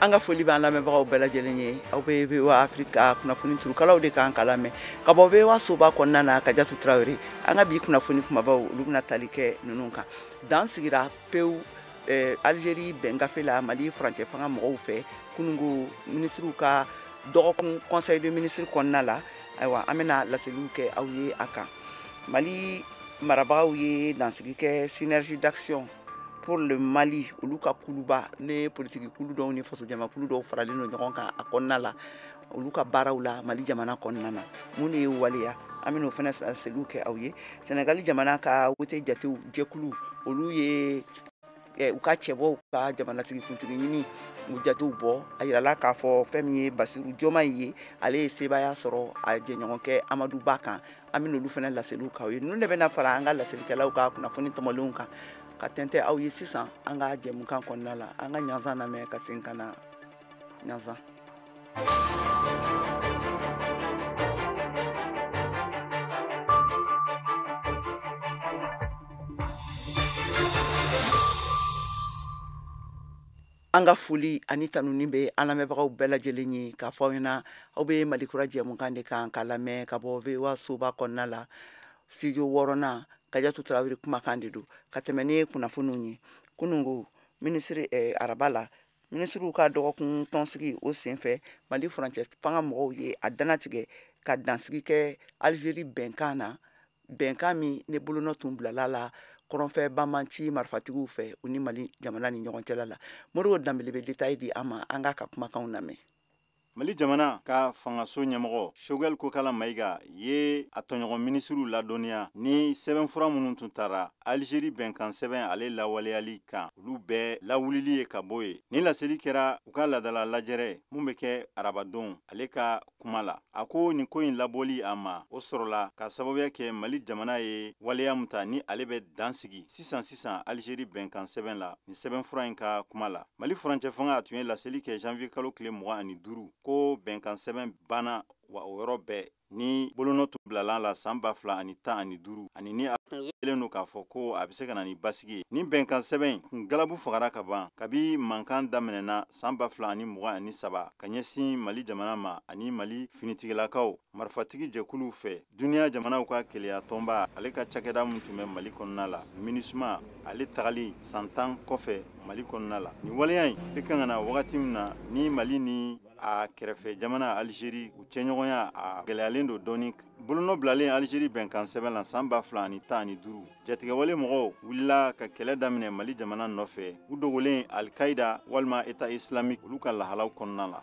An ka foli b'an lamɛnbagaw bɛɛ lajɛlen ye. Aw bɛ VOA Afrique kunnafoni turukalaw de kan k'a lamɛn ka bɔ VOA soba kɔnɔna na. Kajatu Tarawele, an ka bi kunnafoni kumabaw, olu bɛna tali kɛ ninnu kan. Dan sigira pewu Algérie bɛn gafe la Mali furancɛ fanga mɔgɔw fɛ kununko minisiriw ka dɔgɔkun conseil de ministre kɔnɔna la. Ayiwa, an bɛna laseliw kɛ aw ye a kan. Mali marabagaw ye dansigi kɛ Synergie d'action pour le Mali, olu ka kuluba ne politiki kulu dɔw ni fasojamakulu dɔw faralen don ɲɔgɔn kan a kɔnɔna la, olu ka baaraw la Mali jamana kɔnɔna na, mun de ye waleya, an bɛn'o fana laseliw kɛ aw ye. Senegali jamana ka wote jatew jɛkulu, olu ye u ka cɛbɔw ka jamanatigi kuntigi ɲini u jatew bɔ. A yirala k'a fɔ fɛn min ye Basiru Jomayi ye, ale ye sebaaya sɔrɔ a jɛɲɔgɔnkɛ Amadu Ba kan. An bɛn'olu fana laseliw k'aw ye. Ninnu de bɛna fara an ka laselikɛlaw ka kunnafoni tɔmɔlenw kan ka tɛntɛ aw ye sisan an ka jɛmukan kɔnɔna la. An ka ɲanzan lamɛn ka segin ka na ɲanzan. An ka foli ani tanuni bɛ an lamɛnbagaw bɛɛ lajɛlen ye k'a fɔ aw ɲɛna, aw bɛ Mali Kura jɛmukan de kan k'a lamɛn ka bɔ VOA soba kɔnɔna la, studio wɔɔrɔnan. Kajatu Tarawele kumakan de don ka tɛmɛ ni kunnafoniw ye. Kununko minisiri araba la, minisiriw ka dɔgɔkun tɔnsigi, o senfɛ Mali furancɛ fanga mɔgɔw ye a dannatigɛ ka dansigi kɛ Algérie bɛnkan na, bɛnkan min ne bolonɔ tun bilala la kɔrɔnfɛ banbanci marifatigiw fɛ, u ni Mali jamana ni ɲɔgɔn cɛla la. Modibo Danbele bɛ détail di an ma, an k'a ka kumakanw lamɛn. Mali jamana ka fangaso ɲɛmɔgɔ Choguel Kokala Mayiga ye a tɔɲɔgɔn minisiriw ladɔnniya ni sɛbɛnfura minnu tun tara Alizeri bɛnkan sɛbɛn ale lawaleyali kan, olu bɛɛ lawulili ye ka bɔ yen. Ni laseli kɛra u ka ladala lajɛrɛ mun bɛ kɛ arabadon. Ale ka kuma la, a ko nin ko in labɔli a ma, o sɔrɔla ka sababuya kɛ Mali jamana ye waleya min ta ni ale bɛ dan sigi sisan sisan Alizeri bɛnkan sɛbɛn la. Nin sɛbɛnfura in ka kuma la, Mali furancɛ fanga tun ye laseli kɛ janvier kalo tile 25 ko bɛnkan sɛbɛn banna wa o yɔrɔ bɛɛ ni bolonɔ tun bilala la san 2015, ani ni a kelen don k'a fɔ ko a bɛ se ka na ni basigi ye. Ni bɛnkan sɛbɛn kun galabu fagara ka ban kabi mankan daminɛna san 2023 ka ɲɛsin Mali jamana ma ani Mali finitigilakaw marifatigi jɛkuluw fɛ. Duniya jamanaw ka keleya tɔnba, ale ka cakɛda min tun bɛ Mali kɔnɔna la, MINUSMA, ale tagali san 10 kɔfɛ Mali kɔnɔna la, nin waleya in bɛ kan ka na wagati min na ni Mali ni a kɛrɛfɛ jamana Alizeri u cɛɲɔgɔnya a gɛlɛyalen don dɔɔni. Bolonɔ bilalen Alizeri bɛnkan sɛbɛn la san 2015, jatigɛwale mɔgɔw wulila ka kɛlɛ daminɛ Mali jamana nɔfɛ, u dogolen Alikaida walima État islamique, olu ka lahalaw kɔnɔna la.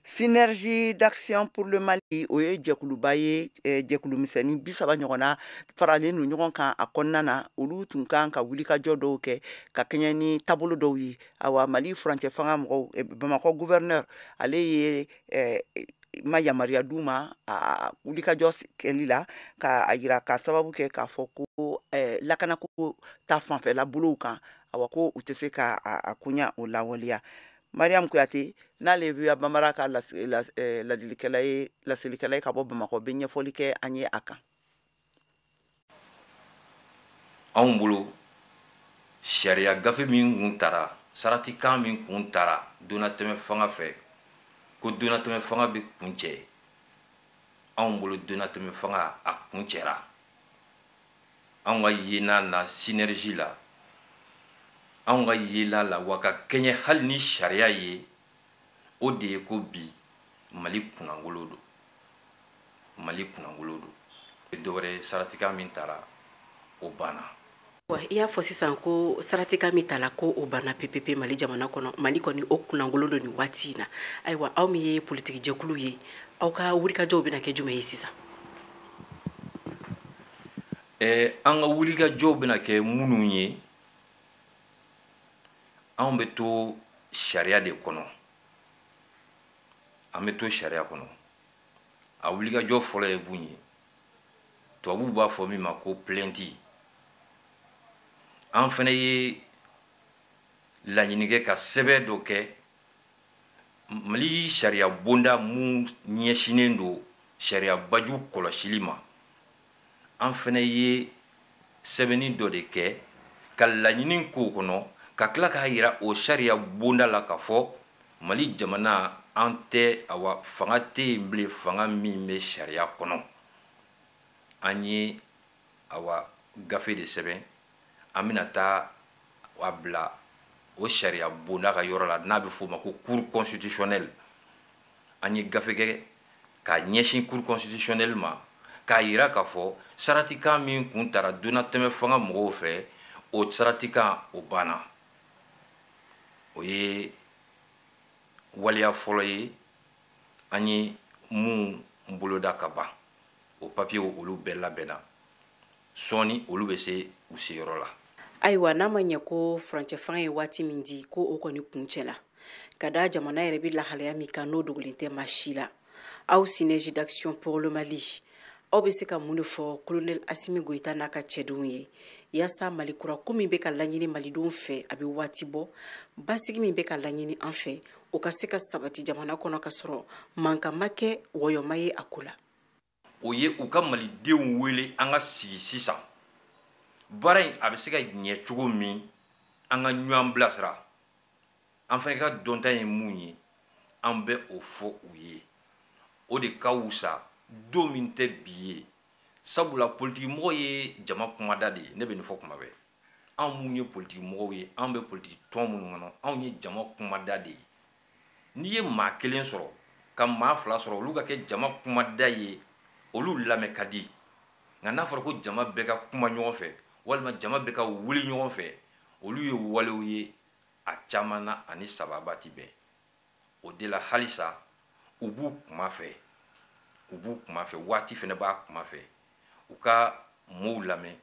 Synergie d'action pour le Mali, o ye jɛkuluba ye, jɛkulu misɛnnin 30 ɲɔgɔnna faralen don ɲɔgɔn kan a kɔnɔna na. Olu tun kan ka wulikajɔ dɔw kɛ ka kɛɲɛ ni taabolo dɔw ye. Awa, Mali furancɛ fanga mɔgɔw, Bamakɔ gouverneur, ale ye ma yamaruya d'u ma a wulikajɔ kɛli la, ka a yira ka sababu kɛ k'a fɔ ko lakanako ta fanfɛla bolow kan, awa, ko u tɛ se ka a koɲa o lawaleya. Mariam Kuyate, n'ale ye VOA Bambara ka ladilikɛla ye, laselikɛla ye ka bɔ Bamakɔ, bɛ ɲɛfɔli kɛ an ye a kan. Anw bolo, sariya gafe min kun tara, saratikan min kun tara donnatɛmɛ fanga fɛ ko donnatɛmɛ fanga bɛ kun cɛ, anw bolo donnatɛmɛ fanga a kun cɛra. Anw ka yena na synergie la, anw ka yela la wa ka kɛɲɛ hali ni sariya ye, o de ye ko bi Mali kunnangolo don, Mali kunnangolo don. Dɔwɛrɛ, saratikan min tara, o banna. Wa i y'a fɔ sisan ko saratikan min tala ko o banna pepepe Mali jamana kɔnɔ, Mali kɔni o kunnangolo don nin waati in na. Ayiwa, aw min ye politiki jɛkulu ye, aw ka wulikajɔw bɛna kɛ jumɛn ye sisan? An ka wulikajɔw bɛna kɛ minnu ye, anw bɛ to sariya de kɔnɔ, an bɛ to sariya kɔnɔ. A wulikajɔ fɔlɔ ye mun ye? Tubabuw b'a fɔ min ma ko plainte. An fana ye laɲini kɛ ka sɛbɛn dɔ kɛ Mali sariya bonda mun ɲɛsinnen don sariya baju kɔlɔsili ma. An fana ye sɛbɛnni dɔ de kɛ ka laɲini k'o kɔnɔ, ka tila k'a yira o sariya bonda la k'a fɔ Mali jamana an tɛ, awa, fanga tɛ yen bilen, fanga min bɛ sariya kɔnɔ. An ye, awa, gafe de sɛbɛn, an bɛna taa a bila o sariya bonda ka yɔrɔ la n'a bɛ f'o ma ko Cour constitutionnelle. An ye gafe kɛ k'a ɲɛsin Cour constitutionnelle ma, k'a yira k'a fɔ saratikan min kun tara donnatɛmɛ fanga mɔgɔw fɛ, o saratikan o banna. O ye waleya fɔlɔ ye an ye mun boloda ka ban. O papiyew olu bɛɛ labɛnna, sɔɔni olu bɛ se u seyɔrɔ la. Ayiwa, n'a ma ɲɛ ko furancɛ fanga ye waati min di, ko o kɔni kuncɛ la, ka da jamana yɛrɛ bɛ lahalaya min kan, n'o dogolen tɛ maa si la, aw Synergie d'action pour le Mali, aw bɛ se ka mun de fɔ colonel Assimi Goïta n'a ka cɛdenw ye, yaasa Mali kura ko min bɛ ka laɲini malidenw fɛ a bɛ waati bɔ, basigi min bɛ ka laɲini an fɛ, o ka se ka sabati jamana kɔnɔ, ka sɔrɔ mankan ma kɛ, wɔyɔma ye a ko la? O ye u ka malidenw wele, an ka sigi sisan, baara in a bɛ se ka ɲɛ cogo min, an ka ɲɔgɔn bilasira. An fana ka dɔnta ye mun ye, an bɛ o fɔ u ye. O de ka wusa don min tɛ bi ye, sabula politikimɔgɔ ye jama kumada de ye. Ne bɛ nin fɔ kuma bɛɛ: anw minnu ye politikimɔgɔw ye, anw bɛ politiki tɔn minnu kɔnɔ, anw ye jama kumada de ye. N'i ye maa kelen sɔrɔ ka maa fila sɔrɔ, olu ka kɛ jama kumada ye, olu lamɛn ka di. Nka n'a fɔra ko jama bɛɛ ka kuma ɲɔgɔn fɛ, walima jama bɛɛ ka wuli ɲɔgɔn fɛ, olu ye walew ye a caman na ani sababa ti bɛn. O de la, halisa u b'u kuma fɛ, u b'u kuma fɛ, waati fana b'a kuma fɛ, u ka mɔɔw lamɛn.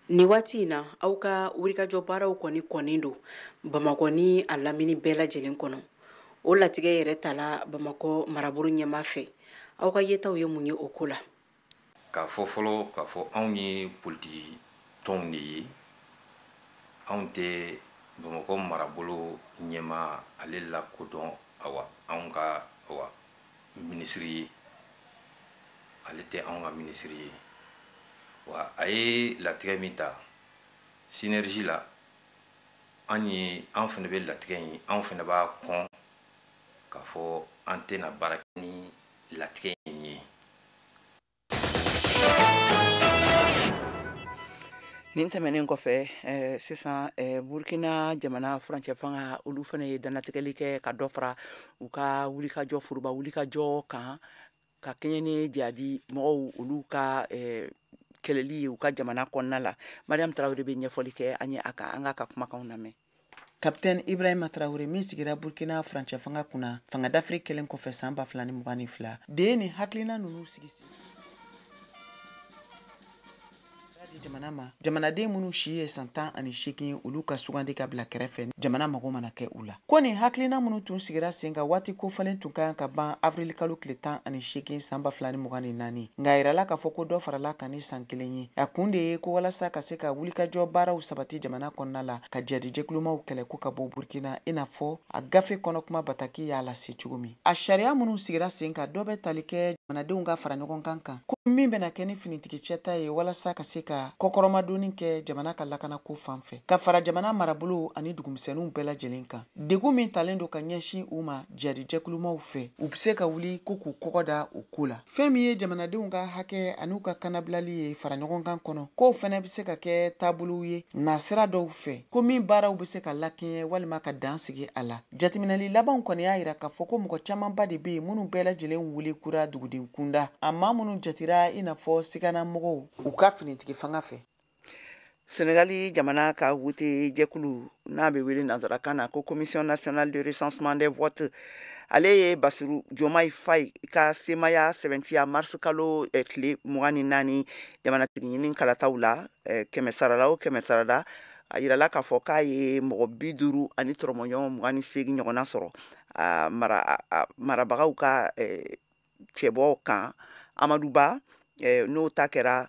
Nin waati in na, aw ka wulikajɔ baaraw kɔni kɔnnen don Bamakɔ ni a lamini bɛɛ lajɛlen kɔnɔ. O latigɛ yɛrɛ tala Bamakɔ marabolo ɲɛma fɛ. Aw ka yetaw ye mun ye o ko la? K'a fɔ fɔlɔ k'a fɔ anw ye politiki tɔnw de ye, anw tɛ Bamakɔ marabolo ɲɛma ale lakodɔn, awa, anw ka, awa, minisiri ye, ale tɛ anw ka minisiri ye. Wa a ye latigɛ min ta Synergie la, an ye, an fana bɛ latigɛ in, anw fana b'a kɔn k'a fɔ an tɛna baara kɛ ni latigɛ in ye. Nin tɛmɛnen kɔfɛ, sisan, Burkina jamana furancɛ fanga, olu fana ye dannatigɛli kɛ ka dɔ fara u ka wulikajɔ, foroba wulikajɔ kan, ka kɛɲɛ ni jihadi mɔgɔw olu ka kɛlɛli ye u ka jamana kɔnɔna la. Mariam Tarawele bɛ ɲɛfɔli kɛ an ye a kan, an k'a ka kumakanw lamɛn. Kapitɛni Ibrahima Tarawele min sigira Burkina furancɛ fanga kunna fanga dafiri kɛlen kɔfɛ san 2022 de ye nin hakilina ninnu sigi di jamana ma, jamanaden minnu si ye san 18, olu ka sugandi ka bila kɛrɛfɛ jamana mago mana kɛ u la. Ko nin hakilina minnu tun sigira sen kan, waati kofalen tun ka kan ka ban avril kalo tile 18 san 2024, nka a yirala k'a fɔ ko dɔ farala kan ni san kelen ye. A kun de ye ko walasa ka se ka wulikajɔ baaraw sabati jamana kɔnɔna la, ka jadijɛkulumaw kɛlɛ ko ka bɔ Burkina, i n'a fɔ a gafe kɔnɔ kuma bataki y'a lase cogo min. A sariya minnu sigira sen kan, dɔ bɛ tali kɛ jamanadenw ka fara ɲɔgɔn kan kan, ko min bɛna kɛ ni finitigi cɛta ye walasa ka se ka kɔkɔrɔmadonni kɛ jamana ka lakanako fan fɛ, ka fara jamana marabolo ani dugumisɛnninw bɛɛ lajɛlen kan, degun min talen don ka ɲɛsin u ma jadijɛkulumaw fɛ, u bɛ se ka wuli ko k'u kɔgɔ da o ko la. Fɛn min ye jamanadenw ka hakɛ an'u ka kanabilali ye fara ɲɔgɔn kan kɔnɔ, k'o fɛnɛ bɛ se ka kɛ taabolow ye nasira dɔw fɛ, ko min baaraw bɛ se ka lakɛɲɛ walima ka dan sigi a la. Jateminɛli labanw kɔni y'a yira k'a fɔ ko mɔgɔ camanba de bɛ yen minnu bɛɛ lajɛlen wele kura duguden kunda, a maa minnu jatira i n'a fɔ siganamɔgɔw u ka finitigi fanga fɛ. Senegali jamana ka wote jɛkulu n'a bɛ wele nansarakan na ko Commission nationale de recensement des votes, ale ye Bassirou Diomaye Faye ka semaya sɛbɛntiya mars kalo tile 24 jamanatigi ɲini kalataw la. Kɛmɛ sarala o kɛmɛ sarada, a yirala k'a fɔ k'a ye mɔgɔ 50 ani tɔrɔmɔɲɔgɔn 28 ɲɔgɔnna sɔrɔ a mara marabagaw ka cɛbɔ kan. Amadou Ba, n'o ta kɛra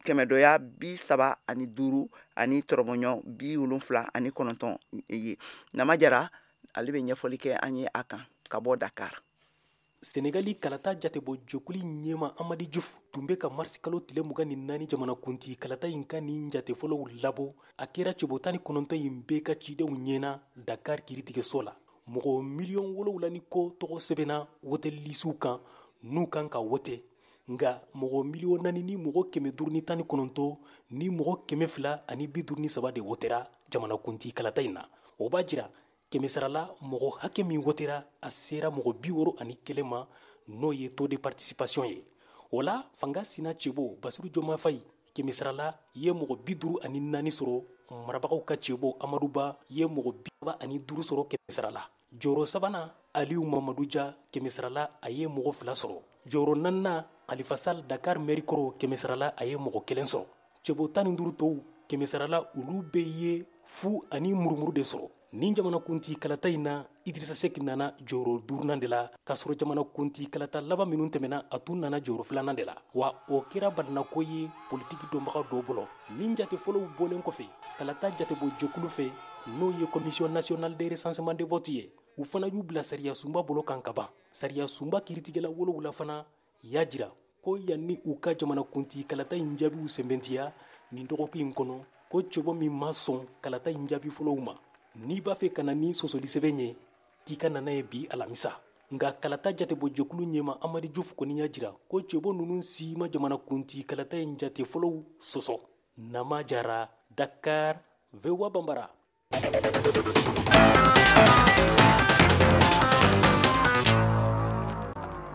kɛmɛdɔya 35 ani tɔrɔmɔɲɔ 79 ye. Nama Jara, ale bɛ ɲɛfɔli kɛ an ye a kan ka bɔ Dakar. Senegali kalata jatebɔ jɛkulu ɲɛma Amadi Diouf tun bɛ ka marisi kalo tile 24 jamanakuntigi kalata in ka nin jate fɔlɔw labɔ. A kɛra cɛbɔ 19 in bɛɛ ka cidenw ɲɛna Dakar kiiritigɛso la. Mɔgɔ 7 miliyɔn ni kɔ tɔgɔ sɛbɛnna wote lisiw kan n'u kan ka wote, nka mɔgɔ 4 ni mɔgɔ 519 ni mɔgɔ 253 de wotera jamanakuntigi kalata in na. O b'a jira kɛmɛsarala mɔgɔ hakɛ min wotera, a sera mɔgɔ 61 ma, n'o ye taux de participation ye. O la, fanga sina cɛbɔ Basiru Joma Fayi, kɛmɛsarala ye mɔgɔ 54 sɔrɔ. Marabagaw ka cɛbɔ Amaduba ye mɔgɔ 35 sɔrɔ kɛmɛsarala. Jɔyɔrɔ sabanan, Aliyu Mamadu Ja, kɛmɛsarala a ye mɔgɔ 2 sɔrɔ. Jɔyɔrɔ naaninan, Khalifa Sall, Dakar mairie kɔrɔ, kɛmɛsarala a ye mɔgɔ 1 sɔrɔ. Cɛbɔ 15 tɔw, kɛmɛsarala olu bɛɛ ye fu ani murumuru de sɔrɔ. Nin jamanakuntigi kalata in na, Idrissa Seck nana jɔyɔrɔ duurunan de la, k'a sɔrɔ jamanakuntigi kalata laban minnu tɛmɛna, a tun nana jɔyɔrɔ filanan de la. Wa o kɛra balinako ye politiki dɔnbaga dɔw bolo. Nin jate fɔlɔw bɔlen kɔfɛ kalata jatebɔ jɛkulu fɛ, n'o ye Commission nationale de recensement de vote ye, u fana y'u bila sariya sunba bolo kan ka ban. Sariya sunba kiiritigɛla 7 fana y'a jira ko yanni u ka jamanakuntigi kalata in jaabiw sɛmɛntiya nin dɔgɔkun in kɔnɔ, ko cɛbɔ min ma sɔn kalata in jaabi fɔlɔw ma, n'i b'a fɛ ka na ni sɔsɔli sɛbɛn ye, k'i ka nana ye bi alamisa. Nka kalata jatebɔ jɛkulu ɲɛma Amadi Diouf kɔni y'a jira ko cɛbɔ ninnu si ma jamanakuntigi kalata in jate fɔlɔw sɔsɔ. Nama Jara, Dakar, VOA Bambara.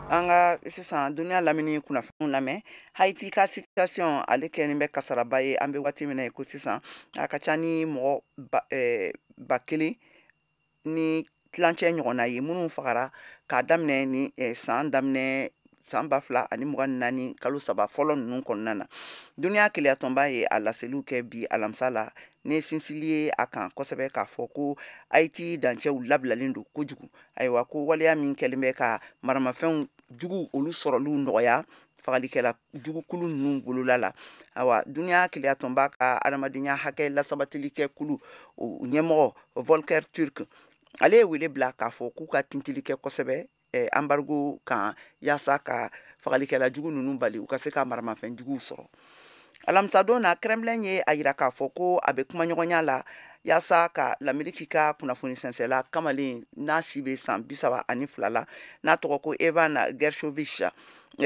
An ka sisan duniya lamini kunnafoniw lamɛn. Haiti ka situation, ale kɛlen bɛ kasaraba ye an bɛ waati min na ko sisan. A ka ca ni mɔgɔ 1000 1/4 ɲɔgɔnna ye minnu fagara k'a daminɛ ni san daminɛ, san 2024 kalo 3 fɔlɔ ninnu kɔnɔna na. Duniya keleyatɔnba ye a laseliw kɛ bi alamisa la ne sinsili ye a kan kosɛbɛ, k'a fɔ ko Haiti dancɛw labilalen don kojugu. Ayiwa, ko waleya min kɛlen bɛ ka maramafɛnw jugu olu sɔrɔliw nɔgɔya fagalikɛla jugukulu ninnu bolola la. Awa, duniya keleyatɔnba ka adamadenya hakɛ lasabatili kɛ kulu o ɲɛmɔgɔ Volker Turk, ale ye wele bila k'a fɔ k'u ka tintili kɛ kosɛbɛ embargo kan, yaasa ka fagalikɛla jugu ninnu bali u ka se ka maramafɛn juguw sɔrɔ. Alamisadon na, Kremlin ye a yira k'a fɔ ko a bɛ kumaɲɔgɔnya la yaasa ka Lameriki ka kunnafoni sɛnsɛla kamalen n'a si bɛ san 32 la, n'a tɔgɔ ko Evan Gershovich,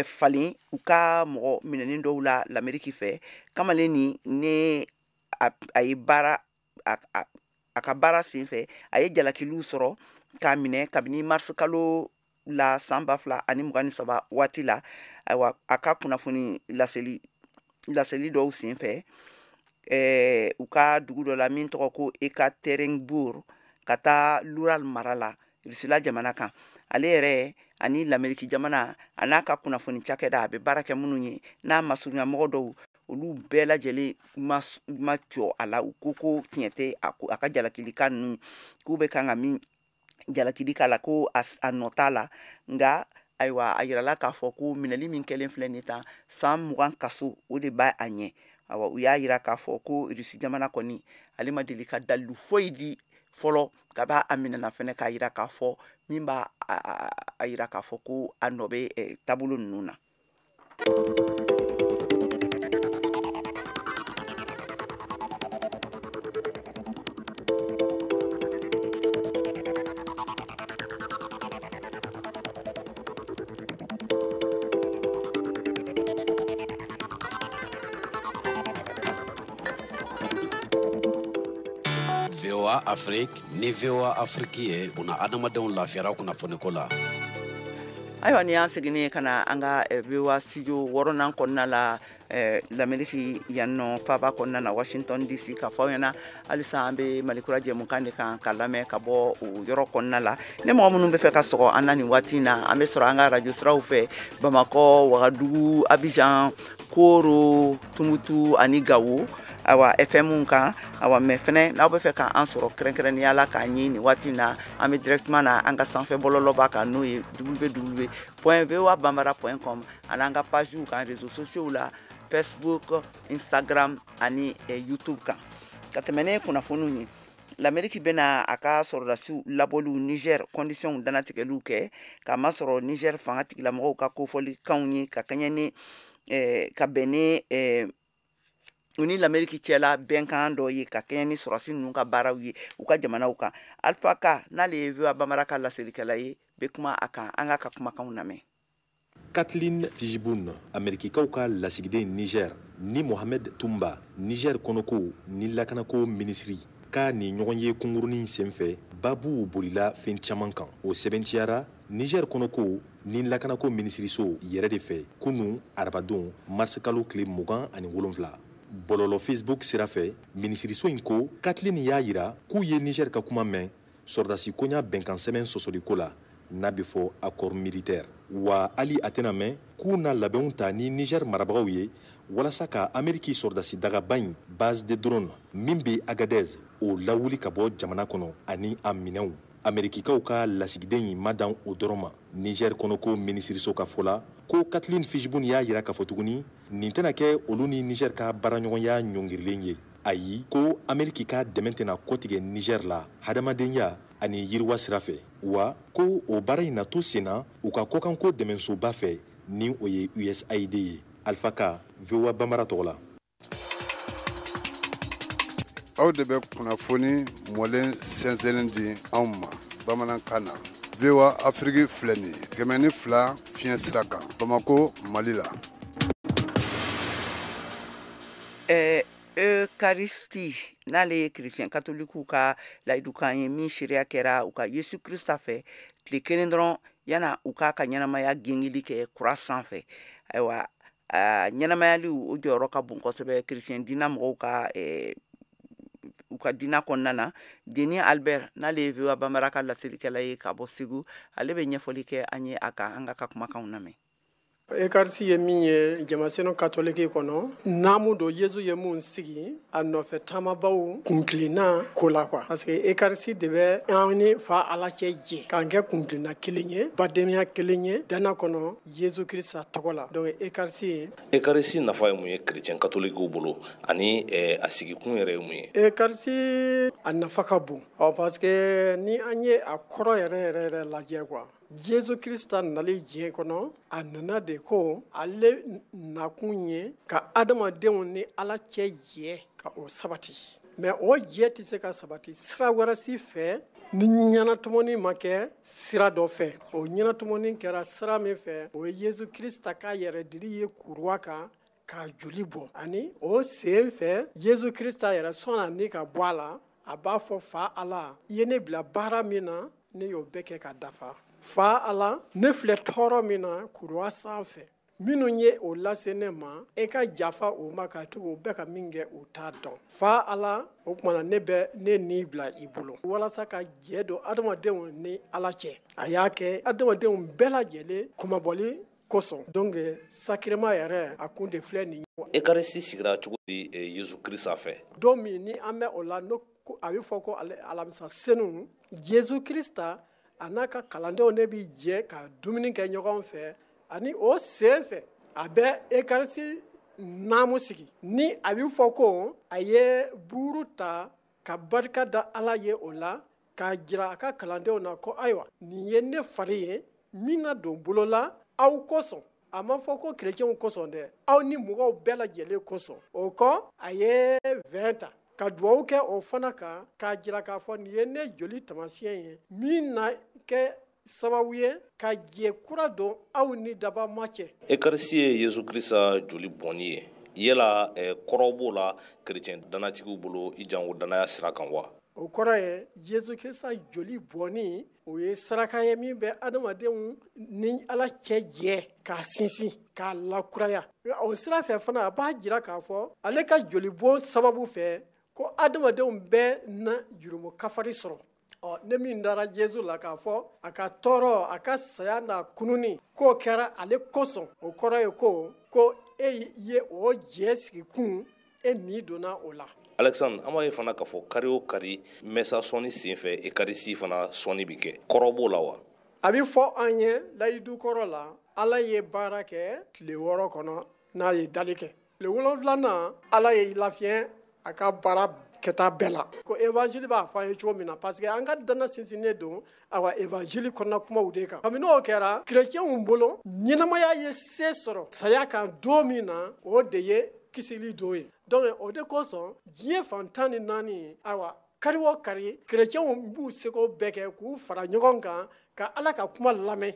falen u ka mɔgɔ minɛnen dɔw la Lameriki fɛ. Kamalen ni ne a ye baara a ka baara senfɛ, a ye jalakiliw sɔrɔ k'a minɛ kabini mars kalo la san 2023 waati la. Ayiwa, a ka kunnafoni laseli dɔw senfɛ u ka dugu dɔ la min tɔgɔ ko Ekaterinbourg, ka taa l'Ural mara la, Rusila jamana kan. Ale yɛrɛ ani Lameriki jamana a n'a ka kunnafoni cakɛda a bɛ baara kɛ minnu ye, n'a masurunyamɔgɔ dɔw, olu bɛɛ lajɛlen ma jɔ a la. U ko ko tiɲɛ tɛ a ka jalakilikan ninnu, k'u bɛ kan ka min jalakili k'a la, ko a nɔ t'a la. Nka ayiwa, a yirala k'a fɔ ko minɛli min kɛlen filɛ nin tan, san 20 kaso, o de b'a a ɲɛ. Awa, u y'a yira k'a fɔ ko Rusi jamana kɔni, ale ma deli ka dalilu foyi di fɔlɔ ka b'a a minɛna fɛnɛ k'a yira k'a fɔ min b'a a yira k'a fɔ ko a nɔ bɛ taabolo ninnu na. VOA Afrique ni VOA Afrique ye buna adamadenw lafiyara kunnafoniko la. Ayiwa, ni y'an seginnen ka na an ka VOA studio wɔɔrɔnan kɔnɔna la, Lameriki yan nɔ, faaba kɔnɔna na, Washington DC, ka fɔ aw ɲɛna halisa an bɛ Malikura jɛmukan de kan ka lamɛn ka bɔ o yɔrɔ kɔnɔna la. Ni mɔgɔ minnu bɛ fɛ ka sɔgɔ an na nin waati in na, an bɛ sɔrɔ an ka radio siraw fɛ Bamakɔ, Wagadugu, Abidjan, Koro, Tumutu ani Gawo, awa FM kan. Awa, mɛ fɛnɛ n'aw bɛ fɛ k'an sɔrɔ kɛrɛnkɛrɛnnenya la k'an ye nin waati in na, an bɛ directement na an ka sanfɛ bɔlɔlɔba kan, n'o ye www.voabambara.com, ani an ka page kan réseaux sociaux la, Facebook, Instagram ani YouTube kan. Ka tɛmɛ ne kunnafoniw ye. L'Amérique bɛna a ka sɔrɔdasiw labɔliw Niger conditions dannatigɛliw kɛ, k'a masɔrɔ Niger fanga tigilamɔgɔw ka kofɔlikanw ye ka kɛɲɛ ni ka bɛn ni u ni l'Amérique cɛla bɛnkan dɔ ye, ka kɛɲɛ ni sɔrɔdasi ninnu ka baaraw ye u ka jamanaw kan. Alpha Ka, n'ale ye VOA Bambara ka laselikɛla ye, bɛ kuma a kan. An k'a ka kumakanw lamɛn. Kathleen Fishbun, Amerikikaw ka lasigiden Niger, ni Mohamed Tumba, Niger kɔnɔko ni lakanako minisiri ka nin ɲɔgɔn ye kunkurunin senfɛ, babuw bolila fɛn caman kan. O sɛbɛntiyara Niger kɔnɔko ni lakanako minisiriso yɛrɛ de fɛ kunun arabadon mars kalo tile 27. Bɔlɔlɔ Facebook sira fɛ, minisiriso in ko Kathleen y'a yira k'u ye Niger ka kuma mɛn sɔrɔdasi koɲa bɛnkan sɛbɛn sɔsɔliko la, n'a bɛ fɔ accord militaire. Wa hali a tɛna mɛn k'u na labɛnw ta ni Niger marabagaw ye walasa ka Ameriki sɔrɔdasi dagaba in base de drone min bɛ Agadez o lawuli ka bɔ jamana kɔnɔ ani a minɛnw. Amerikikaw ka lasigiden in ma dan o dɔrɔn ma. Niger kɔnɔko minisiriso ka fɔ la ko Kathleen Fishbun y'a yira k'a fɔ tuguni nin tɛna kɛ olu ni Niger ka baaraɲɔgɔnya ɲɔngirilen ye. Ayi, ko Ameriki ka dɛmɛ tɛna kɔtigɛ Niger la hadamadenya ani yiriwa sira fɛ, wa ko o baara in na to senna u ka kɔkanko dɛmɛsoba fɛ, ni o ye USAID ye. Alpha Ka, VOA Bambara tɔgɔ la. Aw de bɛ kunnafoni mɔlen sɛnsɛnnen di anw ma bamanankan na. VOA Afrique filɛ nin ye 102 fiɲɛ sira kan Bamako, Mali la. Eucharistie, n'ale ye chrétien catholique ka layidukan ye min seereya kɛra u ka Yesu Krista fɛ tile kelen dɔrɔn yana u k'a ka ɲɛnamaya gengeli kɛ kura sanfɛ. Ayiwa, ɲɛnamayali o jɔyɔrɔ ka bon kosɛbɛ chrétien diina mɔgɔw ka u ka diina kɔnɔna na. Denis Albert, n'ale ye VOA Bambara ka laselikɛla ye ka bɔ Segu, ale bɛ ɲɛfɔli kɛ an ye a kan. An ka kumakanw lamɛn. Eucharistie ye min ye jamasenu katoliki kɔnɔ, naamu don Yesu ye mun sigi a nɔfɛ taamabaw kuntilenna ko la quoi. Parce que Eucharistie de bɛ an ni fa Ala cɛ jɛ k'an kɛ kuntilenna kelen ye, badenya kelen ye danna kɔnɔ Yesu Krista tɔgɔ la. Donc Eucharistie. Eucharistie nafa ye mun ye chrétien catholique bolo ani a sigikun yɛrɛ ye mun ye? Eucharistie a nafa ka bon. Ɔ parce que ni an ye a kɔrɔ yɛrɛ yɛrɛ yɛrɛ lajɛ quoi. Yesu Krista nali diɲɛ kɔnɔ, a nana de ko ale nakun ye ka adamadenw ni Ala cɛ jɛ ka o sabati. Mais o jɛ tɛ se ka sabati sira wɛrɛ si fɛ ni ɲɛnatɔmɔni ma kɛ sira dɔ fɛ. O ɲɛnatɔmɔni kɛra sira min fɛ, o ye Yesu Krista ka yɛrɛ dili ye kuruwa kan k'a joli bɔ. Ani o sen fɛ Yesu Krista yɛrɛ sɔnna ni ka bɔ a la, a b'a fɔ fa Ala, i ye ne bila baara min na, ne y'o bɛɛ kɛ ka dafa. Fa Ala, ne filɛ tɔɔrɔ min na kuruwa sanfɛ, minnu ye o lase ne ma, e ka jafa o ma ka tugu o bɛɛ ka min kɛ u t'a dɔn. Fa Ala, o tuma na ne bɛ ne ni bila i bolo walasa ka jɛ don adamadenw ni Ala cɛ. A y'a kɛ adamadenw bɛɛ lajɛlen kunmabɔli kosɔn. Donc sacrement yɛrɛ a kun de filɛ nin ye. Eucharistie sigira cogo di Yesu Krista fɛ? Don min ni an bɛ o la, n'o a bɛ fɔ ko alamisa senu, Yesu Krista a n'a ka kalandenw ne bɛ jɛ ka dumuni kɛ ɲɔgɔn fɛ, ani o sen fɛ a bɛ Eucharistie naamu sigi. Ni a bɛ fɔ ko a ye buuru ta ka barika da Ala ye o la, k'a jira a ka kalandenw na ko ayiwa nin ye ne fari ye min na don bolo la aw kosɔn. A ma fɔ ko chrétienw kosɔn dɛ, aw ni mɔgɔw bɛɛ lajɛlen kosɔn. O kɔ a ye vin ta ka duwawu kɛ o fana kan k'a jira k'a fɔ nin ye ne joli taamasiyɛn ye min na kɛ sababu ye ka jɛ kura don aw ni dabama cɛ. Eucharistie ye Yesu Krista joli bɔnni ye. Yala kɔrɔ b'o la chrétien dannatigiw bolo i janko dannaya sira kan wa? O kɔrɔ ye Yesu Krista joli bɔnni, o ye saraka ye min bɛ adamadenw ni Ala cɛ jɛ k'a sinsin k'a lakuraya. O sira fɛ fana a b'a jira k'a fɔ ale ka joli bɔn sababu fɛ ko adamadenw bɛɛ na jurumu kafari sɔrɔ. Ɔ ne min dara Yesu la k'a fɔ a ka tɔɔrɔ, a ka saya n'a kununni k'o kɛra ale kosɔn, o kɔrɔ ye ko e ye o jɛ sigi kun, e ni donna o la. Alexandre, an b'a ye fana k'a fɔ kari o kari mɛsa sɔnni senfɛ Eucharistie fana sɔnni bɛ kɛ. Kɔrɔ b'o la wa? A bɛ fɔ an ye layidu kɔrɔ la, Ala ye baara kɛ tile 6 kɔnɔ n'a ye dali kɛ. Tile 7nan Ala ye lafiɲɛ a ka baara kɛta bɛɛ la. Ko évangile b'a fɔ an ye cogo min na, parce que an ka danna sinsinnen don awa évangile kɔnɔna kumaw de kan. Kabini o kɛra chrétienw bolo, ɲɛnamaya ye se sɔrɔ saya kan don min na, o de ye kisili don ye. Donc o de kosɔn diɲɛ fan 14, ayiwa kari o kari, chrétienw b'u seko bɛɛ kɛ k'u fara ɲɔgɔn kan ka Ala ka kuma lamɛn.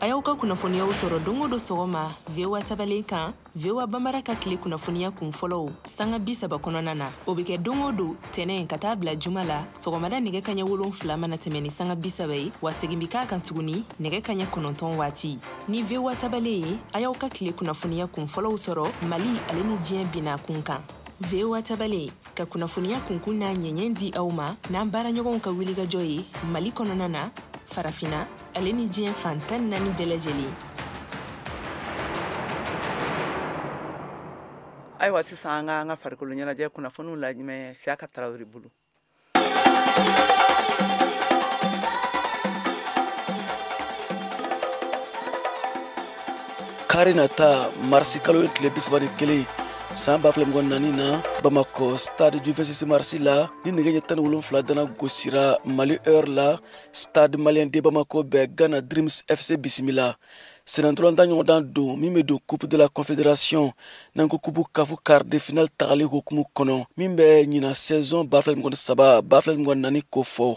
A y'aw ka kunnafoniyaw sɔrɔ don o don sɔgɔma VOA tabalen kan, VOA Bambara ka tile kunnafoniya kun fɔlɔw sanga 30 kɔnɔna na. O bɛ kɛ don o don tɛnɛn ka taa bila juma la sɔgɔmada nɛgɛ kaɲɛ 7 mana tɛmɛ ni sanga 30 ye, wa segin bɛ k'a kan tuguni nɛgɛ kaɲɛ 9 waati. Ni VOA tabalen ye, a y'aw ka tile kunnafoniya kun fɔlɔw sɔrɔ Mali ale ni diɲɛ binna kun kan. VOA tabalen ka kunnafoniya kunkun n'a ɲɛɲɛ di aw ma n'an baaraɲɔgɔnw ka wulikajɔ ye Mali kɔnɔna na, Farafina ale ni diɲɛ fan 14 bɛɛ lajɛlen. Ayiwa sisan an ka farikolo ɲɛnajɛ kunnafoniw lajɛ Siyaka Tarawele bolo. Kari nata marisi kalo tile 31 san 2024 na Bamakɔ stade du 26 mars la, ni nɛgɛ ɲɛ 17 dana gosira Mali heure la, Stade Malien de Bamako bɛ Ghana Dreams FC bisimila. Senantolantan ɲɔgɔndan don min bɛ don Coupe de la Confédération n'an ko Coupe CAF quart de finale tagali hokumu kɔnɔ min bɛ ɲinan saison 2023 2024 kofɔ.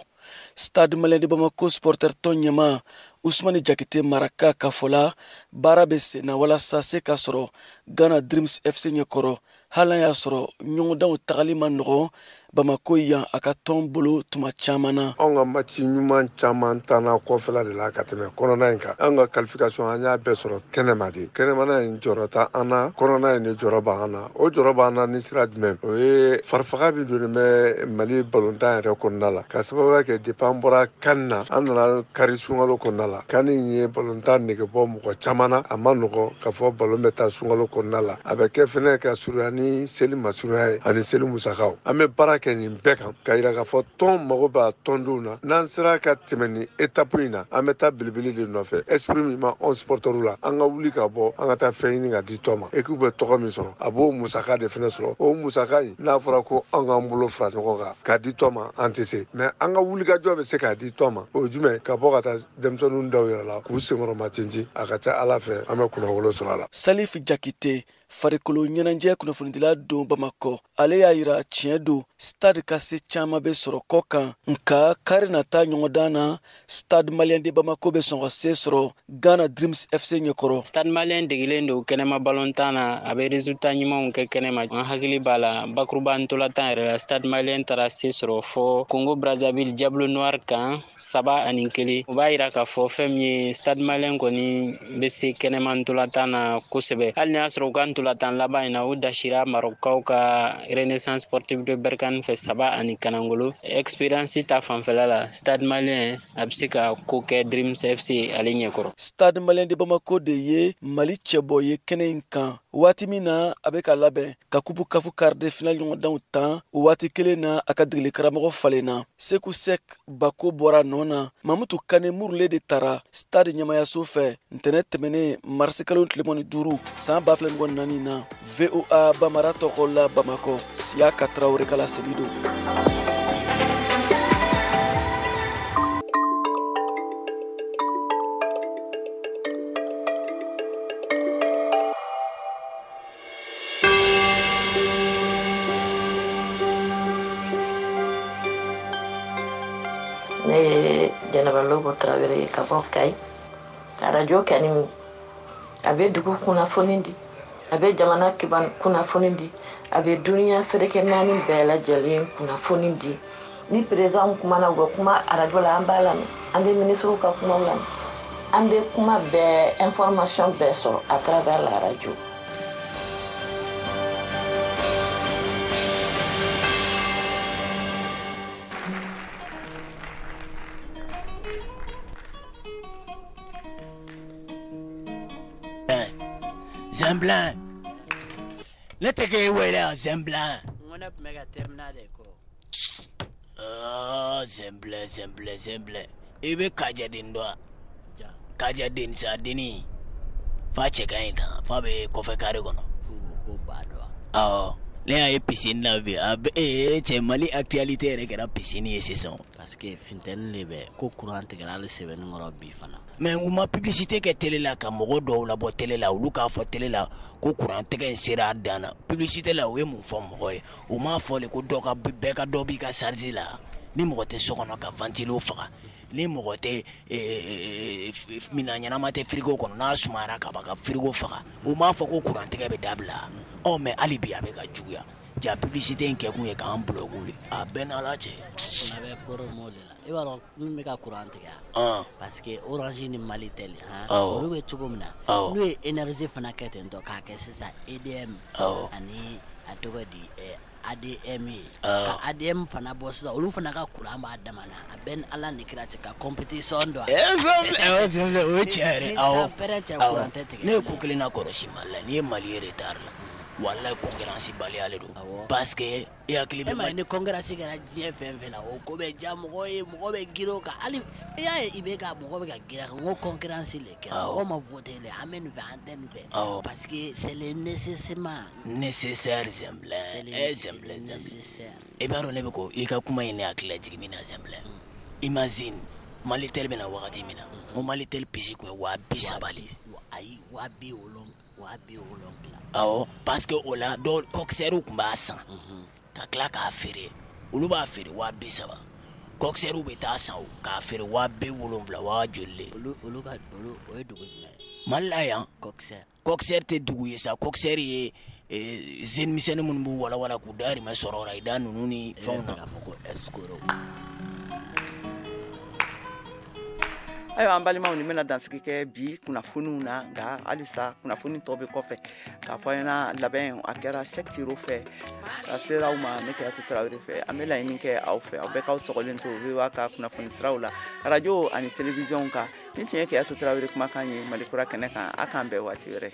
Stade Malien de Bamako supporter tɔn ɲɛma Ousmane Jakite Maraka ka fɔ la, baara bɛ sen na walasa se ka sɔrɔ Ghana Dreams FC ɲɛkɔrɔ, hali n'a y'a sɔrɔ ɲɔgɔndanw tagali ma nɔgɔn Bamako yan a ka tɔn bolo tuma caman na. Anw ka match ɲuman caman tanna kɔfɛla de la ka tɛmɛ kɔnɔna in kan. Anw ka qualification an y'a bɛɛ sɔrɔ kɛnɛma de. Kɛnɛmana in jɔyɔrɔ tɛ an na, kɔnɔna in de jɔyɔrɔ b'an na. O jɔyɔrɔ b'an na ni sira jumɛn? O ye farifaga min donnen bɛ Mali balontan yɛrɛ kɔnɔna la. Ka sababuya kɛ depuis an bɔra CAN na, an nana kari sunkalo kɔnɔna la. CAN in ye balontan nege bɔ mɔgɔ caman na. A ma nɔgɔn k'a fɔ balon bɛ taa sunkalo kɔnɔna la. A bɛ kɛ fɛnɛ ka surunya ni seli masurunya ye ani seli musakaw. An bɛ baara kɛ nin bɛɛ kan ka yira k'a fɔ tɔn mago b'a tɔndenw na. N'an sera ka tɛmɛ nin étape in na, an bɛ taa belebele de nɔfɛ. Esprit min b'anw supporters la, an ka wuli ka bɔ, an ka taa fɛn ɲini ka di tɔn ma. Équipe bɛ tɔgɔ min sɔrɔ, a b'o musaka de fɛnɛ sɔrɔ. O musaka in, n'a fɔra ko an k'an bolo fara ɲɔgɔn kan k'a di tɔn ma, an tɛ se. Mais an ka wulikajɔ bɛ se k'a di tɔn ma. O ye jumɛn? Ka bɔ ka taa denmisɛnninw da u yɛrɛ la k'u senkɔrɔma tintin. A ka ca Ala fɛ, an bɛ kunnawolo sɔrɔ a la. Salif Jakite, farikolo ɲɛnajɛ kunnafonidila don Bamakɔ, ale y'a yira tiɲɛ don stade ka se caman bɛ sɔrɔ kɔ kan, nka kari nata ɲɔgɔndan na Stade Malien de Bamako bɛ sɔn ka se sɔrɔ Ghana Dreams FC ɲɛkɔrɔ. Stade Malien degelen don kɛnɛma balontan na, a bɛ résultat ɲumanw kɛ kɛnɛma. An hakili b'a la bakuruba ntolantan yɛrɛ la, Stade Malien taara se sɔrɔ fɔ Congo Brazzaville Diable Noir kan 3-1. O b'a yira k'a fɔ fɛn min ye Stade Malien kɔni bɛ se kɛnɛma ntolantan na kosɛbɛ. Hali n'a y'a sɔrɔ u ka ntolantan laban in na, u dasira Marocaw ka Renaissance Sportive de Berkane fɛ 3-0. Expérience ta fanfɛla la, Stade Malien a bɛ se ka ko kɛ Dreams FC ale ɲɛkɔrɔ. Stade Malien de Bamako de ye Mali cɛbɔ ye kɛnɛ in kan waati min na a bɛ ka labɛn ka Coupe CAF quart de finale ɲɔgɔndanw tan. O waati kelen na, a ka degeli karamɔgɔ falenna. Seku Sek Bako bɔra nɔ na. Mamutu Kane Murule de taara stade ɲɛmayaso fɛ ntɛnɛn tɛmɛnen marisi kalo tile 15 san 2024 na. VOA Bambara tɔgɔ la Bamakɔ, Siyaka Tarawele ka laseli don. Ne ye Jɛnɛba Lobo Tarawele ye ka bɔ Kayi. Arajo kɛni a bɛ dugu kunnafoni di, a bɛ jamana kunnafoni di, a bɛ duniya ferekɛ naani bɛɛ lajɛlen kunnafoni di. Ni président kumana, u bɛ kuma arajo la, an b'a lamɛn. An bɛ ministres ka kumaw lamɛn. An bɛ kuma bɛɛ, information bɛɛ sɔrɔ à travers la radio. Zemblan, ne tɛ k'e wele yan Zemblan. N ko ne tun bɛ ka terminal de kɔ. Ɔɔ Zemblan Zemblan Zemblan, i bɛ Kajɛden dɔn wa? Kaja den sa denni fa cɛ ka ɲi tan fa bɛ kɔfɛ kare kɔnɔ ko ba dɔn awɔ ne y'a ye piscine na bi a bɛ cɛ Mali actualité yɛrɛ kɛra piscine ye sisan parce que funteni de bɛ ko courant tigɛra hali Sebeninkɔrɔ bi fana mais u ma publicité kɛ télé la ka mɔgɔ dɔw labɔ télé la olu k'a fɔ télé la ko courant tigɛ in sera a dan na publicité la u ye mun fɔ mɔgɔ ye u m'a fɔ de ko dɔ ka bɛɛ ka dɔ b'i ka charge la ni mɔgɔ tɛ so kɔnɔ ka ventilo faga ni mɔgɔ tɛ minan ɲɛnama tɛ frigo kɔnɔ n'a sumayara ka ban ka frigo faga u m'a fɔ ko courant tigɛ bɛ dabila ɔ mais hali bi a bɛ ka juguya ja publicité in kɛkun ye k'an bloquer de a bɛɛ n'Ala cɛ. A bɛ promo de la i b'a dɔn min bɛ ka courant tigɛ parce que Orange ni Malitel olu bɛ cogo min na n'u ye énergie fana kɛ ten tɔ k'a kɛ sisan EDM ani a tɔgɔ di ADM ye ka ADM fana bɔ sisan olu fana ka courant b'a dama na a bɛɛ ni Ala ni kira cɛ ka compétition don. O ye tiɲɛ yɛrɛ awɔ ne ye ko kelen na kɔlɔsi Mali la n'i ye Mali ye retard la walayi concurrence baliya de don parce que i hakili bɛ. E ma ye ni concurrence kɛra diɲɛ fɛn fɛn la o ko bɛ diya mɔgɔ ye mɔgɔ bɛ girin o kan hali i y'a ye i bɛ ka mɔgɔ bɛ ka girin a kan n ko concurrence de kɛra mɔgɔ ma voté le an bɛ nin fɛ an tɛ nin fɛ parce que c'est le nécessairement nécessaire Zɛnbilɛ Zɛnbilɛ nécessaire. I b'a dɔn ne bɛ ko i ka kuma in ne hakili lajigin min na Zɛnbilɛ imagine Malitel bɛ na wagati min na n ko Malitel puce kun ye 30,000 de ye. Ayi 70,000 awɔ parce que o la dɔw coxeur tun b'a san ka tila k'a feere olu b'a feere 30,000 coxeur bɛ taa san k'a feere 70,000 waa joli le olu ka olu o ye dugu jumɛn ye Mali la yan coxeur tɛ dugu ye sa coxeur ye jeune misɛnnin minnu b'u walawala k'u dahirimɛ sɔrɔ la i da ninnu ni fɛnw na k'a fɔ ko escroc. Ayiwa an balimaw nin bɛna dansigi kɛ bi kunnafoniw na nka halisa kunnafoni tɔ bɛ kɔfɛ k'a fɔ ɲɛna labɛn a kɛra Cheick Tiro fɛ ka sera aw ma ne Kadiatu Tarawele fɛ an bɛ laɲini kɛ aw fɛ aw bɛɛ k'aw sɔgɔlen to VOA ka kunnafoni siraw la radio ani télévision kan ni tun ye Kadiatu Tarawele kumakan ye Mali kura kɛnɛ kan a k'an bɛn waati wɛrɛ.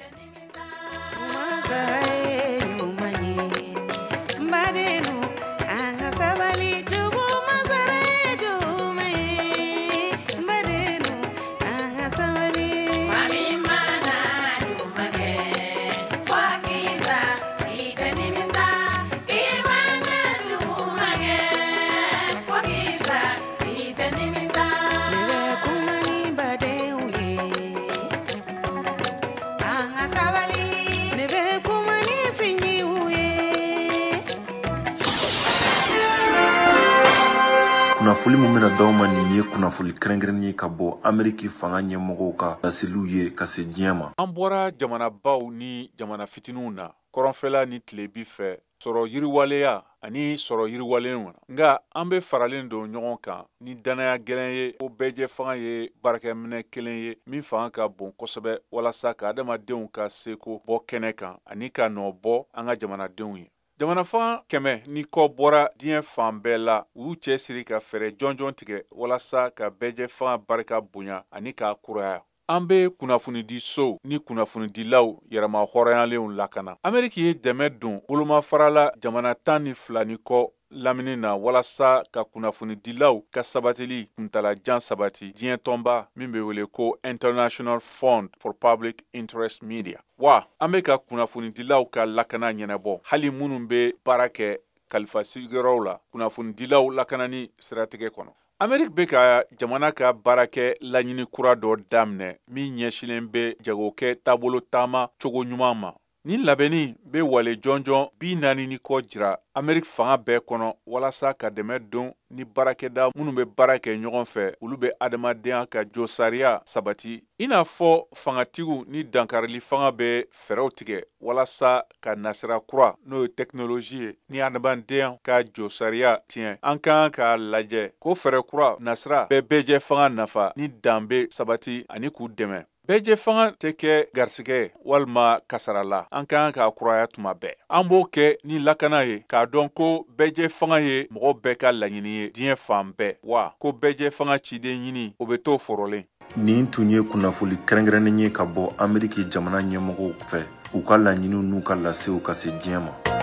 Kunnafoni min bɛna d'aw ma nin ye kunnafoni kɛrɛnkɛrɛnnen ye ka bɔ Ameriki fanga ɲɛmɔgɔw ka laseliw ye ka se diɲɛ ma. An bɔra jamanabaw ni jamana fitininw na kɔrɔnfɛla ni tilebi fɛ sɔrɔ yiriwaleya ani sɔrɔ yiriwalenw na nka an bɛ faralen don ɲɔgɔn kan ni dannaya gɛlɛn ye ko bɛɛjɛ fanga ye baarakɛminɛ kelen ye min fanga ka bon kosɛbɛ walasa ka adamadenw ka seko bɔ kɛnɛ kan ani ka nɔ bɔ an ka jamanadenw ye. Jamana fanga 100 ni kɔ bɔra diɲɛ fan bɛɛ la u y'u cɛsiri ka fɛɛrɛ jɔnjɔn tigɛ walasa ka bɛɛjɛ fanga barika bonya ani k'a kuraya. An bɛ kunnafonidisow ni kunnafonidilaw yɛrɛma hɔrɔnyalenw lakana. Ameriki ye dɛmɛ don bolomafarala jamana 12 ni kɔ lamini na walasa ka kunnafonidilaw ka sabatili kuntalajan sabati diɲɛ tɔnba min bɛ wele ko International Fund for Public Interest Media. Wa an bɛ ka kunnafonidilaw ka lakana ɲɛnabɔ hali minnu bɛ baara kɛ kalifa sigiyɔrɔw la kunnafonidilaw lakanani siratigɛ kɔnɔ. Ameriki bɛ ka jamana ka baarakɛ laɲini kura dɔ daminɛ min ɲɛsinnen bɛ jagokɛ taabolo taama cogo ɲuman ma. Ni labɛnni bɛ wale jɔnjɔn 40 ni kɔ jira Ameriki fanga bɛɛ kɔnɔ walasa ka dɛmɛ don ni baarakɛda minnu bɛ baara kɛ ɲɔgɔn fɛ olu bɛ adamadenya ka josariya sabati i n'a fɔ fangatigiw ni dankarili fanga bɛ fɛɛrɛw tigɛ walasa ka nasira kura n'o ye tɛkinoloji ye ni adamadenya ka josariya tiɲɛ. An ka kan k'a lajɛ ko fɛɛrɛ kura nasira bɛɛ bɛɛjɛ fanga nafa ni danbe sabati ani k'u dɛmɛ. Bɛɛjɛ fanga tɛ kɛ garisɛgɛ walima kasara la an ka kan k'a kuraya tuma bɛɛ. An b'o kɛ ni lakana ye k'a dɔn ko bɛɛjɛ fanga ye mɔgɔ bɛɛ ka laɲini ye diɲɛ fan bɛɛ wa ko bɛɛjɛ fanga ciden ɲini o bɛ to forolen. Nin tun ye kunnafoni kɛrɛnkɛrɛnnen ye ka bɔ Ameriki jamana ɲɛmɔgɔw fɛ u ka laɲiniw n'u ka lasew ka se diɲɛ ma.